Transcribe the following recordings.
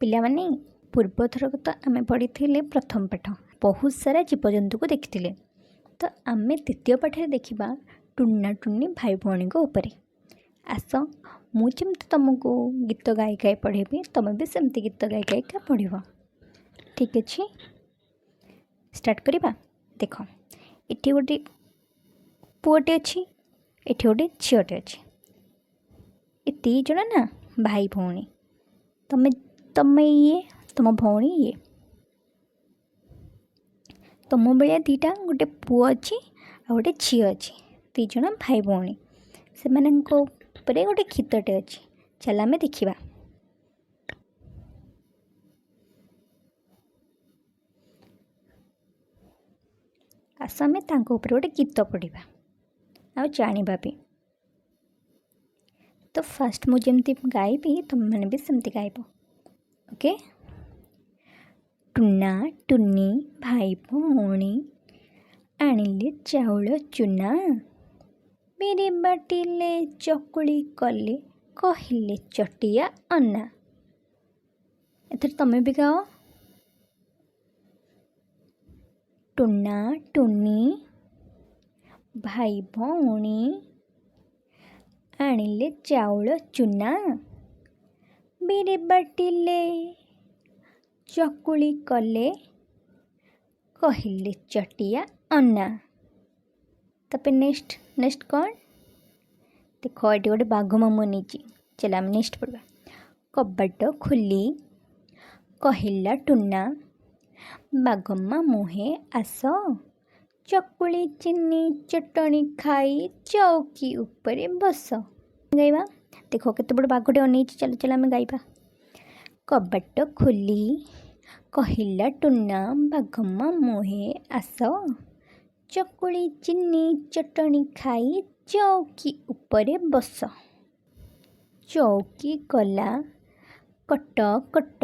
ପିଲାମାନେ, ପୂର୍ବଥରକ ତ ଆମେ ପଢ଼ିଥିଲେ ପ୍ରଥମ ପାଠ, ବହୁତ ସାରା ଜୀବଜନ୍ତୁକୁ ଦେଖିଥିଲେ। ତ ଆମେ ଦ୍ୱିତୀୟ ପାଠରେ ଦେଖିବା ଟୁନା ଟୁନି ଭାଇ ଭଉଣୀଙ୍କ ଉପରେ। ଆସ, ମୁଁ ଯେମିତି ତୁମକୁ ଗୀତ ଗାଇ ଗାଇ ପଢ଼େଇବି, ତୁମେ ବି ସେମିତି ଗୀତ ଗାଇ ଗାଇକା ପଢ଼ିବ। ଠିକ୍ ଅଛି, ଷ୍ଟାର୍ଟ କରିବା। ଦେଖ, ଏଠି ଗୋଟେ ପୁଅଟେ ଅଛି, ଏଠି ଗୋଟେ ଝିଅଟେ ଅଛି। ଏ ଦୁଇ ଜଣ ନା ଭାଇ ଭଉଣୀ। ତମେ ଇଏ, ତୁମ ଭଉଣୀ ଇଏ। ତୁମ ଭଳିଆ ଦୁଇଟା, ଗୋଟେ ପୁଅ ଅଛି ଆଉ ଗୋଟେ ଝିଅ ଅଛି, ଦୁଇ ଜଣ ଭାଇ ଭଉଣୀ। ସେମାନଙ୍କ ଉପରେ ଗୋଟେ ଗୀତଟେ ଅଛି, ଚାଲ ଆମେ ଦେଖିବା। ଆସ, ଆମେ ତାଙ୍କ ଉପରେ ଗୋଟେ ଗୀତ ପଢ଼ିବା ଆଉ ଜାଣିବା ବି। ତ ଫାଷ୍ଟ ମୁଁ ଯେମିତି ଗାଇବି, ତୁମେମାନେ ବି ସେମିତି ଗାଇବ, ଓକେ? ଟୁନା ଟୁନି ଭାଇ ଭଉଣୀ, ଆଣିଲେ ଚାଉଳ ଚୁନା, ବିରି ବାଟିଲେ ଚକୁଳି କଲେ, କହିଲେ ଚଟିଆ ଅନା। ଏଥର ତମେ ବି ଗାଅ। ଟୁନା ଟୁନି ଭାଇ ଭଉଣୀ, ଆଣିଲେ ଚାଉଳ ଚୁନା, ବିରି ବାଟିଲେ ଚକୁଳି କଲେ, କହିଲେ ଚଟିଆ ଅନା। ତାପରେ ନେକ୍ସଟ, ନେକ୍ସଟ କ'ଣ? ଦେଖ, ଏଠି ଗୋଟେ ବାଘ ମାମୁଁ ନେଇଛି। ଚାଲ ଆମେ ନେକ୍ସଟ ପଢ଼ିବା। କବାଟ ଖୋଲି କହିଲା ଟୁନା, ବାଘ ମାମୁଁ ହେ ଆସ, ଚକୁଳି ଚିନି ଚଟଣି ଖାଇ ଚଉକି ଉପରେ ବସ। ଗାଇବା। ଦେଖ, କେତେ ବଡ଼ ବାଘଟେ ଅନେଇଛି। ଚାଲ ଚାଲ, ଆମେ ଗାଇବା। କବାଟ ଖୋଲି କହିଲା ଟୁନା, ବାଘ ମାମୁଁ ହେ ଆସ, ଚକୁଳି ଚିନି ଚଟଣି ଖାଇ ଚଉକି ଉପରେ ବସ। ଚଉକି କଲା କଟ କଟ,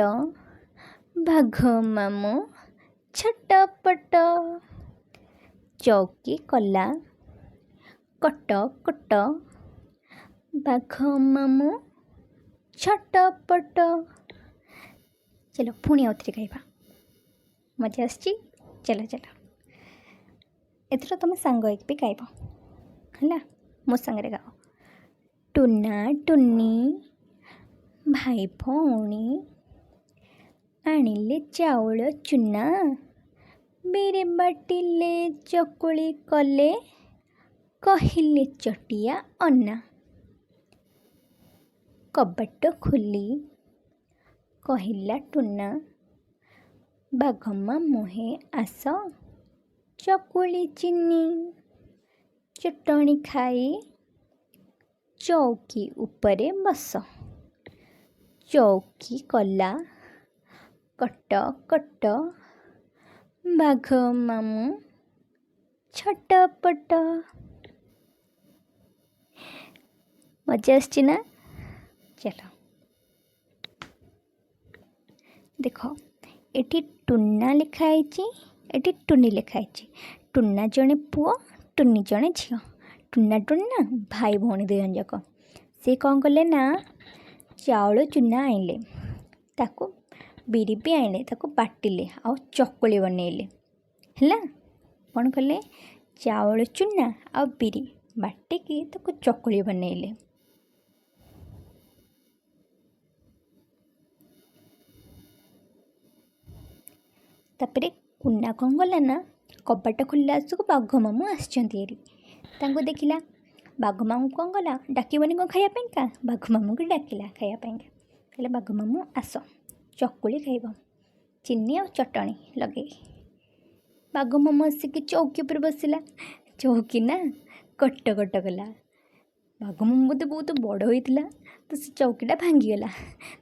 ବାଘ ମାମୁଁ ଛଟପଟ। ଚଉକି କଲା କଟ କଟ, ବାଘ ମାମୁଁ ଛଟପଟ। ଚାଲ, ପୁଣି ଆଉଥରେ ଗାଇବା। ମଜା ଆସିଛି? ଚାଲ ଚାଲ, ଏଥର ତୁମେ ସାଙ୍ଗ ହେଇକି ବି ଗାଇବ, ହେଲା? ମୋ ସାଙ୍ଗରେ ଗାଅ। ଟୁନା ଟୁନି ଭାଇ ଭଉଣୀ, ଆଣିଲେ ଚାଉଳ ଚୁନା, ବିରି ବାଟିଲେ ଚକୁଳି କଲେ, କହିଲେ ଚଟିଆ ଅନା। କବାଟ ଖୋଲି କହିଲା ଟୁନା, ବାଘ ମାମୁଁ ହେ ଆସ, ଚକୁଳି ଚିନି ଚଟଣି ଖାଇ ଚଉକି ଉପରେ ବସ। ଚଉକି କଲା କଟ କଟ, ବାଘ ମାମୁଁ ଛଟପଟ। ମଜା ଆସିଛି ନା? ଚାଲ, ଦେଖ, ଏଠି ଟୁନା ଲେଖା ହେଇଛି, ଏଠି ଟୁନି ଲେଖା ହେଇଛି। ଟୁନା ଜଣେ ପୁଅ, ଟୁନି ଜଣେ ଝିଅ। ଟୁନା ଟୁନି ନା ଭାଇ ଭଉଣୀ ଦୁଇ ଜଣ ଯାକ। ସେ କ'ଣ କଲେ ନା, ଚାଉଳ ଚୁନା ଆଣିଲେ, ତାକୁ ବିରି ବି ଆଣିଲେ, ତାକୁ ବାଟିଲେ ଆଉ ଚକୁଳି ବନେଇଲେ। ହେଲା? କ'ଣ କଲେ? ଚାଉଳ ଚୁନା ଆଉ ବିରି ବାଟିକି ତାକୁ ଚକୁଳି ବନେଇଲେ। ତାପରେ କୁନା କ'ଣ କଲା ନା, କବାଟ ଖୋଲିଲା ଆସକୁ ବାଘ ମାମୁଁ ଆସିଛନ୍ତି ହେରି। ତାଙ୍କୁ ଦେଖିଲା। ବାଘ ମାମୁଁ କ'ଣ କଲା? ଡାକିବନି କ'ଣ ଖାଇବା ପାଇଁକା? ବାଘ ମାମୁଁକୁ ଡାକିଲା ଖାଇବା ପାଇଁକା। କହିଲା, ବାଘ ମାମୁଁ ଆସ, ଚକୁଳି ଖାଇବ ଚିନି ଆଉ ଚଟଣି ଲଗେଇ। ବାଘ ମାମୁଁ ଆସିକି ଚଉକି ଉପରେ ବସିଲା। ଚଉକି ନା କଟ କଟ କଲା। ବାଘ ମାମୁଁ ବୋଧେ ବହୁତ ବଡ଼ ହୋଇଥିଲା, ତ ସେ ଚଉକିଟା ଭାଙ୍ଗିଗଲା।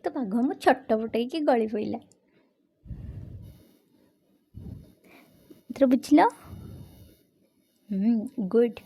ତ ବାଘ ମାମୁଁ ଛଟପଟ ହେଇକି ଗଳି ପଡ଼ିଲା। ଏଥର ବୁଝିଲ? ଗୁଡ୍।